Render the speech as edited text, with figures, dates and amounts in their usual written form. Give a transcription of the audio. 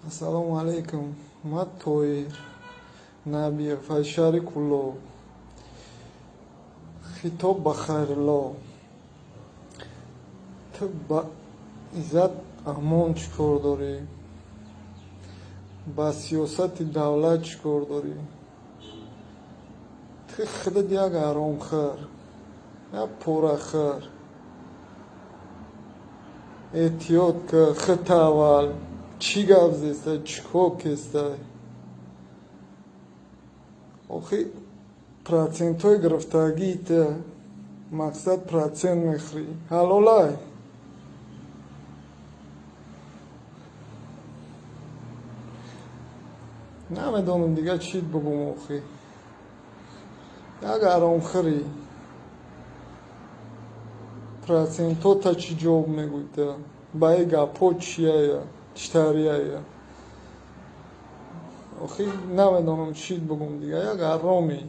Ассалому алайкум, ман Тоир Набиев аз шаҳри Кӯлоб. Хитоб ба Хайрулло: ту ба Иззат Амон чӣ кор дорӣ? Ба сиёсати давлат чӣ кор дорӣ? Ту худат як ҳаромхӯр, як порахӯр. Эҳтиёт ки худта аввал. Чӣ гап зестай, чӣ кор кестай? Охи, процентҳои гирифтагии ту, мақсад, процент мехӯрӣ, ҳалолай? Намедонам, дигар чӣ бугум. Охи, як ҳаромхӯрӣ, процентҳота чӣ ҷавоб мегӯӣ ту ба ин гапҳо? Чияя, чӣ тарияя? Охи, намедонам, чӣ бугум дигар, як ҳаромӣ.